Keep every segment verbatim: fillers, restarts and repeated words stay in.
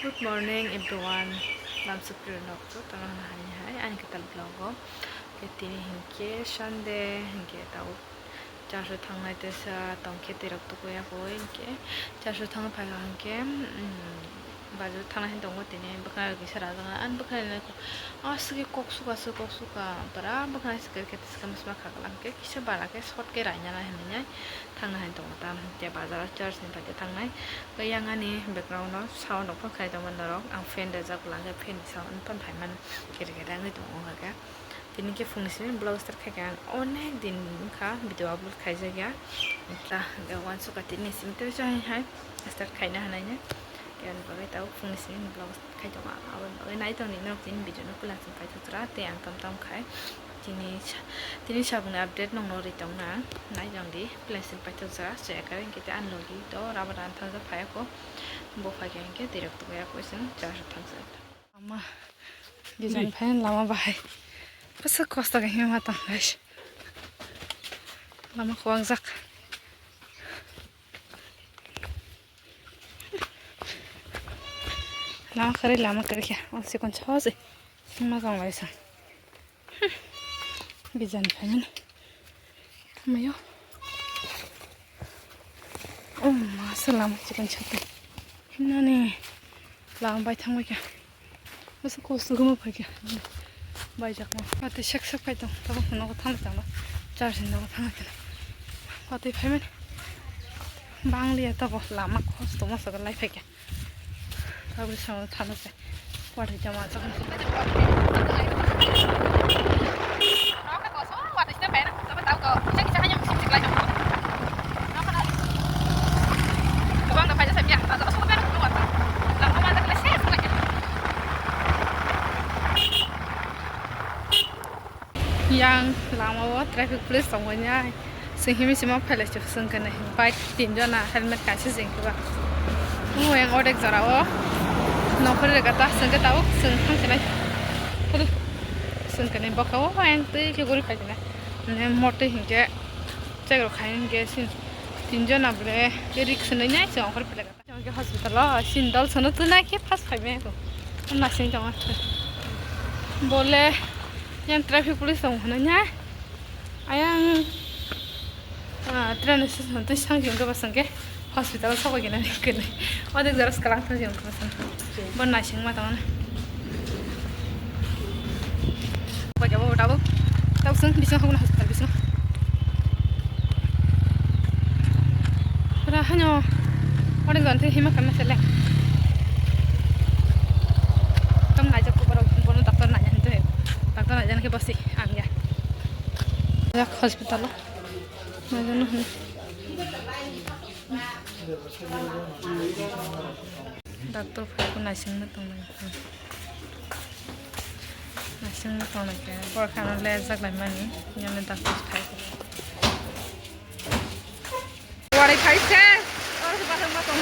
Good morning everyone. Lamsukri rok jotono hai hai ani kwtal vlog o. Ke tini hinkhe Sunday hinkhe tao church o thangnai tesa tongkhe twi rok tukuya koi hinkhe church o thangna phaikha hinkhe, um, bazar thangna hin tongo tini bwkhwnai rok kisa rajak ani bwkhwnai nai aswk khe kok suka aswk kok suka pura bwkhwnai swkang khe swkang swkang khaklang khe kisa bara khe short khe rainani hinwi thangna hin tongo ta hinkhe bazar o church ni bai thangnai. Yang ani background o sound rok phano khai tongma norok, ang fan rwjak lang khe fan ni sound phano phaimani kere kere wngwi tongo hwnkhe. Tini khe phungni simi vlog start khaikha, ang onek din wngkha video upload khaijakya. Ta hwnkhe uansukha tini simi tei hai hai start khaina hwnwi. Khe ani bagwi tabuk phungni simi vlog khai tongo, aboni bagwi nai tongdi norok tini video no puila chwng paithak jora tei ang tam tam khai. Tini sa-, tini sabungni update nokno ri tongna nai tongdi puila chwng paithak jora chaya kare hinkhe tei ani logi to rubber rani thangjak phaiya kho. Bo phaikha hinkhe twi rok tukuya koi chwng church o thangjak. Lama design phaina lama bahai. Bwswk kosto khe hima tong guys. Lama kuangjak. Lama kwrwi, lama kwrwi khe. O chikon saw se. Hima tong lai sa. Bijani phaimani. Mayo. Oh, ma, se lama chikon chakhe. Hinani lama bai thangbai kha. Masa kosto guma phai kha. Bai jakma. Ate sek sek phai tong. Tabo nogo thang tang. Char sin nogo thang tang. Ate phaimani. Banglia tabo lama kosto masa lai phai kha. Aboni samung thangwi se. Watwi jama chakma. Yang lama o traffic police tongmani ai. Sing himi sima phailai sing kene bike tin jona helmet kaisa sing khe ba. Mo yang odek jora o nokori rega ta sing khe tabuk sing thang kene. Sing kene bokha o yang twi khe guri phai kene. Ne moto hinkhe check rok khai hinkhe sin tin jona bole risk nai nai sing ongkhor pele. Hospital o sindol sono tunai khe first phai maya ko. Nasing tong bole yang traffic police tong hwnwi na ayang train station twi sang jung khe basang khe hospital o sokoi gina kene. Odek jora skalang thang jung khe basang bo nasing ma tong. Bagi abo tabuk. Tabuk sung bising hokna hospital bising. Pura hano. Ore gon the hima kama sele. Tam naijak ko borok bono doctor naija hinte. Doctor naija ke basi ang ya. Jak hospital. Naija no hino. Doctor phai ko naisingma tongnai. Naisingma tongnai khe borok kheno lejak lai mani. Yone doctor phai ko. Warai phai se. Oro se bathang ma tong.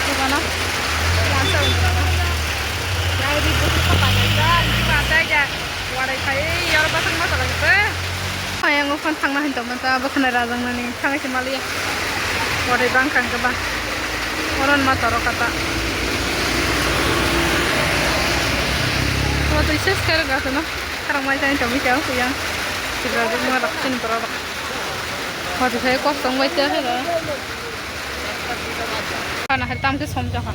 Dogano. Lansa dogano. Yang di buku ko pakai kan. Di mata ya. Warai phai, oro bwswk ma tongmani se. Ayang o phone thangna hin tongmani ta, bwkhwnai rajaknani thangwi se maliya. Warai bang kang khe bang. Oro ma toro kata. Watwi ses khe rwgasuno. Kharang mai tani tongwi tong kuyang. Sibra jwk ma rok chini borok rok. Watwi sai kok tong bai tei hai ba. Kana hai tam khe som jakha.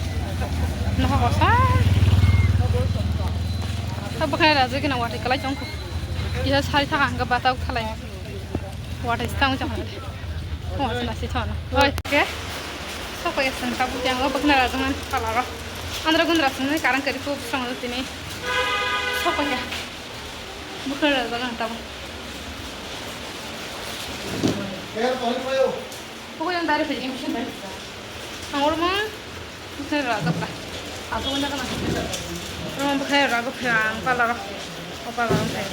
Noha kosom. Tabuk khe raja gina watwi kwlai tong kho. Kisa sari thaka hwnkhe bata uk thalai. Watwi tang jakha. Watwi nasi thana. Oi ke. Sokoi asang tabuk yang o bwkhwnai raja man palaro. Andra gundra sung ni karang kari kub song tini. Sokoi ya. Bwkhwnai raja man tabuk. Pokok yang dari saja. Ang urma. Bwkhwnai rajak ta. Aswk wngya khna. Oro bwkhwnai rajak khe ang parlour o. O parlour o khe.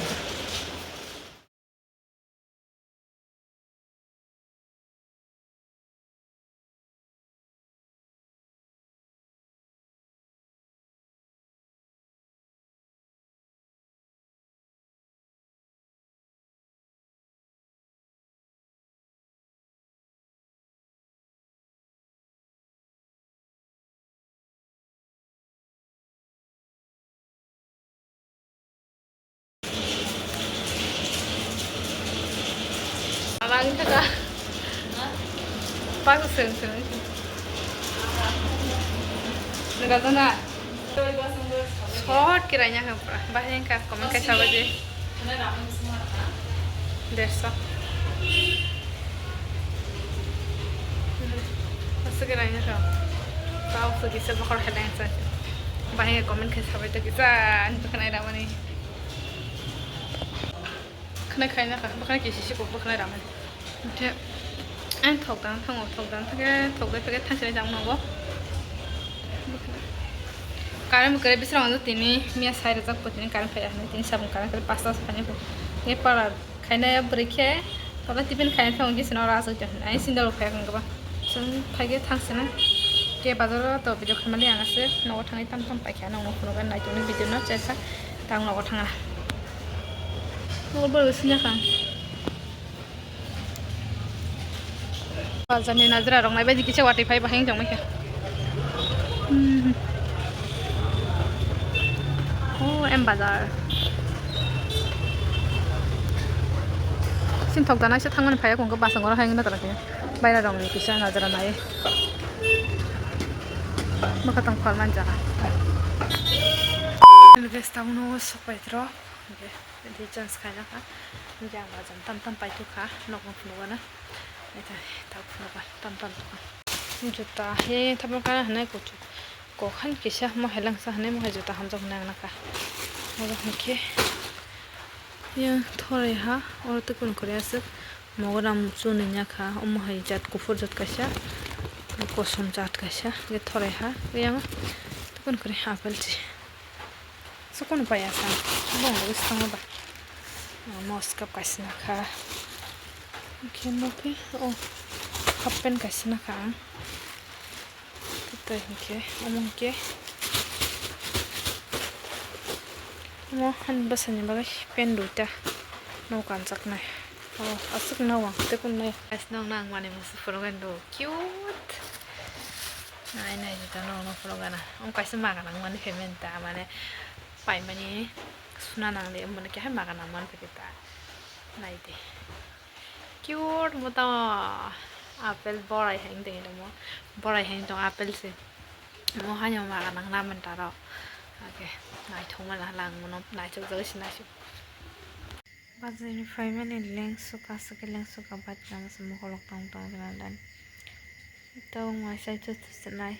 Pago seng seng. Nagajana. Short kiraina kha pura. Bahai wngkha comment kaisa baje. Derso. Aswk kiraina kha. Tao sugisa bokhor khailai sa. Bahai comment kaisa baje kisa ani bwkhanai ramani. Khwnai khaina kha, bwkhanai kisi si kok bwkhanai ramani. Hwnkhe, ang thok dan thango, thok dan thangkhe, thok dai phage thangsinai jang nogo. Current bo kwrwi bisrang tini miya sai rwjak bo tini current phaiya hwnwi tini sabung current kwrwi pasta se phainai bo. Nge para khainai bwrwi khe tola tiffin khaina thango khe sino oro aswk tong hwnwi. Ai sindal bo phaiya khe ba. Chwng phaikhe thangsinai. Khe bazaro to video khaimali ang aswk nogo thangwi tam tam paikha nokno phunukgwi naitokni video no chesa tang nogo thangna. Nogo bwrwi swngjak ang. Bazar ni najra rok nai bai kisa watwi phai bahai wng tong kha. Hmm. Oh, M Bazar. Sin thok dana se thangmani phai kong bus ngora hai na tara khe. Baira rok ni kisa najra nai. Bwkha tong phal man jaga. Guys, tabuk no sok pai tro. Di chance khaina kha. Jang bazar tam tam pai tu kha. Nok nok phunukgana. Eta, ta phunukga tam tam. Juta he tabuk kana hwnwi kuchuk. Kok han kisa mo helengsa hwnwi mo hai juta hamjak hwnwi ang nakha. Mojak hwnkhe yang thorai ha oro tukun kori aswk. Mogoram chunwi nya kha omo hai jat kuphur jat kaisa. Kosom jat kaisa. Ye thorai ha yang tukun kori apple chi. Sukun paya sa. Bong bwskango ba. Moskap kaisa nakha. Hwnkhe nukhe o half pant kaisa nakha ang. Tei hwnkhe omo hwnkhe omo hani bwsani bagwi pant duita no kanjaknai. O aswk no ang tei kun nai. Guys, nokno ang manwi musu phunukgwi do cute. Nai nai jota nokno phunukgana. Omo kaisa maga nang mani payment ta mane paimani suna nang de omo khe hai maga nang mani phaikhe ta. Nai de. Cute mo tamo apple borai hai wngtong mo. Borai hai wngtong apple se. Mo haino maga nang naman taro. Okay, naithok mana lang mono naithok jagwi se naisuk. Bazar ni phaimani lengsuka aswk khe lengsuka bike rok se mokolok tong tong jana dan. Tabuk mai sai chutu sinai.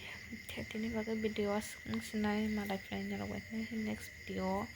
Tini bagwi video aswk wng sinai malai phlai norok bai next video.